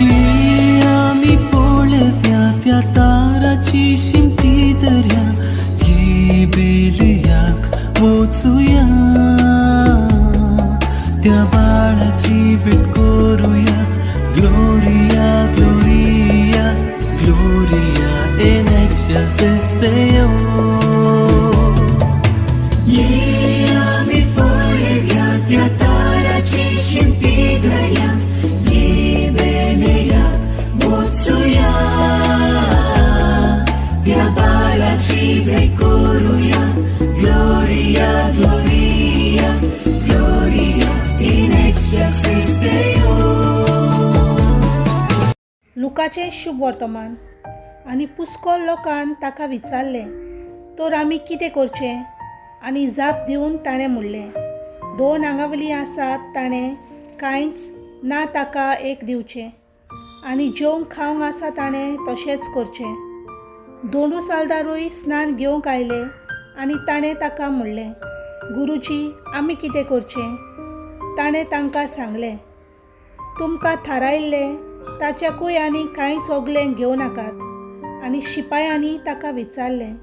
ये आमी पळोवया त्या ताराची शिमटी दर्या, ये बेलयाक वचुया, त्या बाळाची भेट करुया. Gloria, Gloria, Gloria in excelsis Deo. ये आमी पळोवया त्या ताराची शिमटी दर्या, ये बेलयाक वचुया, त्या बाळाची भेट करुया. Gloria, Gloria, Gloria in excelsis Deo. लुकाचें शुभ वर्तमान. आनी पुस्कोल लोकान ताका विचारलें, तर आमी कितें करचें? आनी जाप दिवन ताणें म्हणलें, दोन आंगावली आसात ताणें कांयच ना ताका एक दिवचें, आनी जेवंक खावंक आसा ताणें तशेंच करचें. दोंडू सालदारूय स्नान घेवंक आयले आनी ताणें ताका म्हणलें, गुरुजी, आमी कितें करचें? ताणें तांकां सांगलें, तुमकां थारायल्लें ताच्याकूय आनी कांयच ओगलें घेवं नाकात. आनी शिपायांनी ताका विचारलें,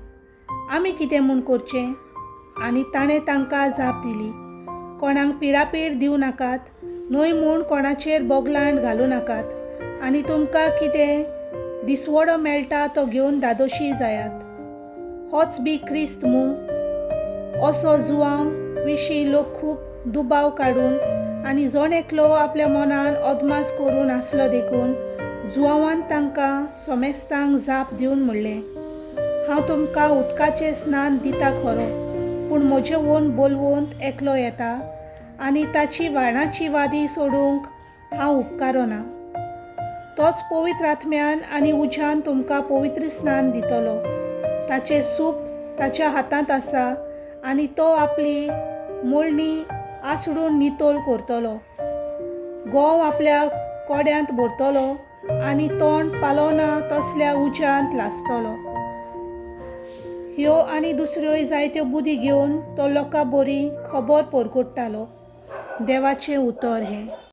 आमी कितें म्हूण करचें? आनी ताणें तांकां जाप दिली, कोणाक पिडापीड दिवं नाकात, न्हय म्हूण कोणाचेर बोगलांड घालूं नाकात, आनी तुमकां कितें दिसवडो मेळटा तो घेवन धादोशी जायात. होच बी क्रिस्त मू? असो जुवांव विशीं लोक खूब दुबाव काडून आनी जण एकलो आपल्या मनान अदमास करून आसलो देखून जुवांवान तांकां सोमेस्तांक जाप दिवन म्हणलें, हांव तुमकां उदकाचें स्नान दिता खरो, पूण म्हजे वोन बोलवंत एकलो येता आनी ताची वाणाची वादी सोडूंक हांव उपकारना. तोच पवित्र आत्म्यान आनी उज्यान तुमकां पवित्र स्नान दितलो. ताचें सूप ताच्या हातांत आसा आनी तो आपली मोळणी आसडून नितोल करतलो, गोंव आपल्या कोड्यांत भरतलो आनी तोंड पालोना तसल्या उज्यांत लासतलो. ह्यो आनी दुसऱ्योय जायत्यो बुदी घेवन तो लोकां बरी खबर परगट्टालो. देवाचें उतर हें.